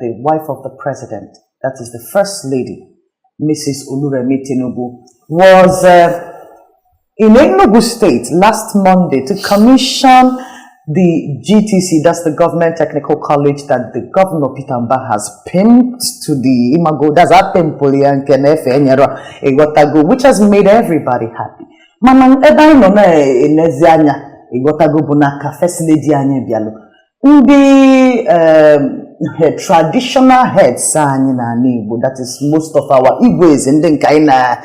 the wife of the president, that is the First Lady, Mrs. Oluremi Tinubu, was in Enugu State last Monday to commission the GTC, that's the Government Technical College that the Governor Peter Mbah has pimped to the Imago, that's a pimple ya nke na-efe enyere ịghọtago, which has made everybody happy. Mana ebe anyị nọ na-enezi anya, ịghọtago, bụ na ka First Lady anyị bịalụ, ndị traditional heads anyị n'ala Igbo, that is most of our igwes, ndị nke anyị na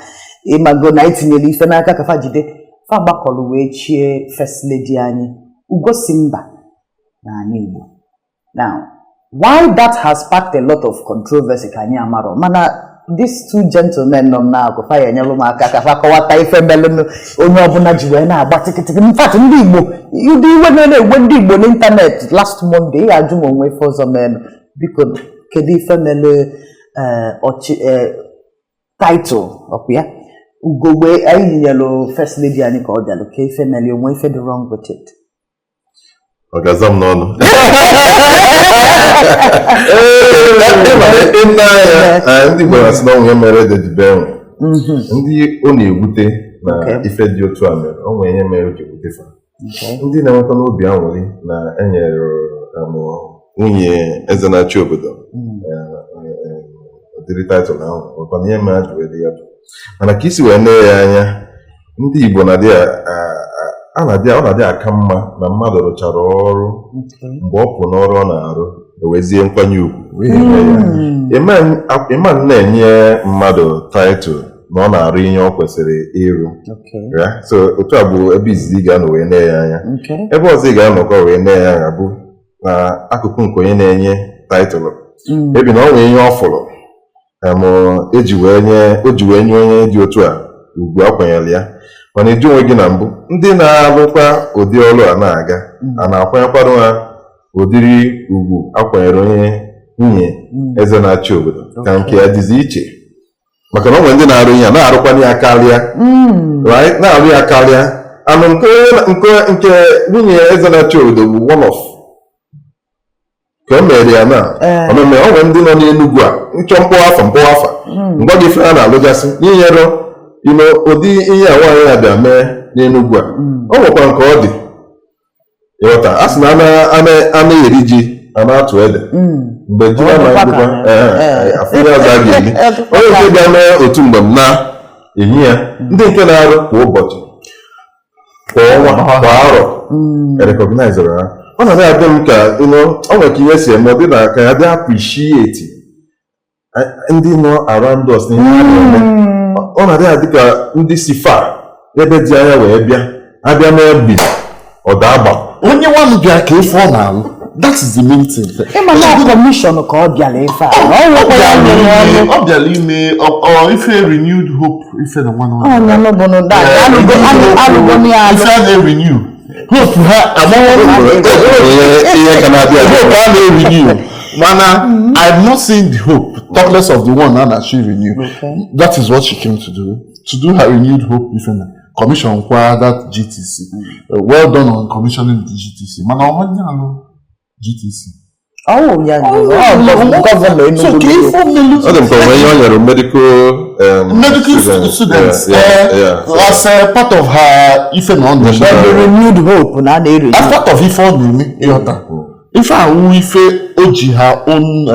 ịmago na etinyere ife n'aka ka fa jide fa, gbakọrọ wee chie First Lady anyị ugosi mba n'ala Igbo. Now, why that has sparked a lot of controversy ka anyị amarọ, mana these two gentlemen nọ m n'akụ, fa ya enyelụ m aka ka fa kọwata ife melụnụ onye ọbụla ji wee na-agba tịkịtịkị. In fact, ndị Igbo, ụdị iwe na-ewe ndị Igbo n'ịntanetị last Monday, ị ga-ajụ m onwe ife ọzọ menụ. Biko, kedu ife mere ọchị title ọkwa ya ugogbe anyị nyelụ First Lady anyị ka ọ bịalụ, ka ife mere onwe ife dị wrong with it? Ọ ga-aza m n'ọnụ. Ee, nne anya, ndị Igbo na-asị na ọnwụ ihe mere ede ji bee nwe. Ndị ọ na-ewute na ife dị otu a mere, ọ nwere ihe mere o ji ewute fa. Ndị na-enwekwa n'obi aṅụrị na enyere nwunye eze na-achị obodo ụdịrị title ahụ, nwekwana ihe mere ha ji wee dị ya bụ. Mana ka isi wee nee ya anya, ndị Igbo na-adị a na-adị ọ na-adị aka mma na mmadụ rụchara ọrụ, mgbe ọ pụ n'ọrụ ọ na-arụ, ewezie nkwanye ugwu wee nye ya. Ịma na-enye mmadụ title na ọ na-arụ ihe ọ kwesịrị ịrụ ya. So otu a bụ ebe izizi ị ga-anọ wee nee ya anya. Ebe ọzọ ị ga-anọkwa wee nee ya anya bụ na akụkụ nke onye na-enye title, ebi na ọ nwee ihe ọ fụrụ eji wee nye, o ji wee nye onye dị otu a ugwu akwanyere ya. Mana ịjụ onwe gị na mbụ, ndị na-alụkwa ụdị ọrụ a na-aga, a na-akwanyekwara ha ụdịrị ugwu akwanyere onye nwunye eze na-achị obodo, ka nke ya dịzi iche? Maka na ọ nwere ndị na-arụ ihe a na-arụkwana ya karịa, right, na-arụ ya karịa anụ nke nwunye eze na-achị obodo bụ one of ka o mere ya na omeme. Ọ nwere ndị nọ n'Enugwu a nchọ mkpọ afa mkpọ afa ngwa gị ife ha na-alụgasị n'inyere ime ụdị ihe a nwaanyị ya bịa mee n'Enugwu a. Ọ nwekwa nke ọ dị ịghọta, a sị na a na-eri ji, a na-atụ ede. Mgbe ji Ọ na dịkwa dịkwa ka afụ ihe ọzọ a ga-eri. Onye nke bịa mee otu mgbe m na-enye ya, ndị nke na-arụ kwa ụbọchị, kwa ọnwa, kwa arọ, recognizere ha, ọ na adị m ka ọ nwere ka ihe si eme, ọ dị na ka ya dị appreciate ndị nọ around us n'ihe ha na-eme. Ọ na-adị adị ka ndị si fa ebe dị anya wee bịa, abịa mee bi ọda agba. Onye nwanụ bịa ka ife ọ na-alụ, that is the main thing. Ịma na commission ka ọ bịara ife a, na ọ nwekwa ya nyere ọnụ. Ọ bịara ime ọ ife renewed hope, ife na nwanne. Ọnya nụbụnụ da alụgo alụgo ya alụ. Ife a na-renew hope ha agbanwe. Ihe ka na-abịa. Hope a na-renew, mana I'm not seeing the hope, talk less of the one a na-achọ renew. That is what she came to do, to do her renewed hope. Ife na commission kwa that GTC. Well done on commissioning the GTC, mana ọ onye alụ GTC? Ọwụ ya, ọ governor So Enugu. ka ife omelu? Ọ dị m ka o nwere ihe o nyere medical medical students, Yeah. as a part of her ife na ọ na-eme. The renewed hope na a na-ere. As part of ife ọ na-eme, ịghọta, ife awụ ife o ji her own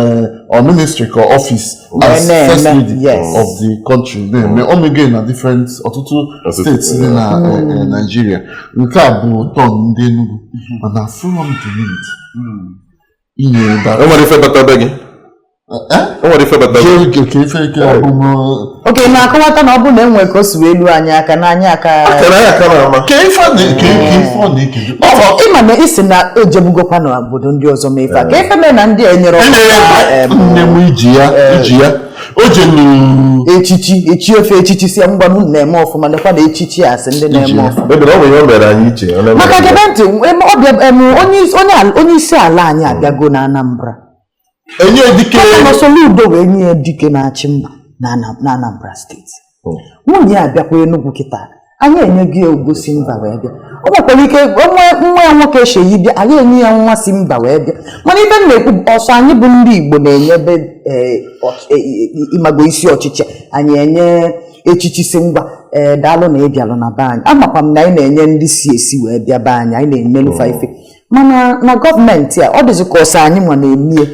or ministry ka office as Na-eme, first lady of the country na-eme. O mege na different ọtụtụ ọtụtụ, steeti dị na Nigeria. Nke a bụ turn ndị Enugu, mana from the need inye that O nwere ife bata be gị? Eh? O nwere ife bata be gị? Ke ife ke ọ bụ Oke na-akọwata na ọ bụrụ na enwe ka o si wee lu anyị aka n'anya aka. Kere anyị aka na ama. Ke ife ọ na- ke ife ọ na-ekedo. Ịma na isi na o jebugokwa n'obodo ndị ọzọ mee ife a, ka ife mere na ndị a enyere ọkụkọ Nne m iji ya iji ya o jenu echichi echi ofe echichi si ngwa unu na-eme ọfụma, nekwa na echichi a sị ndị na-eme ọfụma. Ebe na ọ nwere ihe o mere anyị iche ọ na-eme maka anyị. gebe ntị, ọbịa onye isi ala anyị abịago na Anambra enye dike. Governor Soludo wee nye ya dike na-achị mba na Anambra Steeti. Nwunye ya abịakwa Enugu kịta, anyị enye gị ogosi mba wee bịa. O nwekwara ike nwa ya nwoke Seyi bịa, anyị enye ya nwa si mba wee bịa. Mana ibe m na-ekwu bụ, ọsọ anyị bụ ndị Igbo na-enyebe ịmago isi ọchịchị anyị, enye echichi, si ngwa, ee, daalụ na ịbịalụ na be anyị. Amakwa m na anyị na-enye ndị si esi wee bịa be anyị, anyị na-emelufa ife, mana na gọọmenti a, ọ dịzị ka ọsọ anyị nwa na-emie.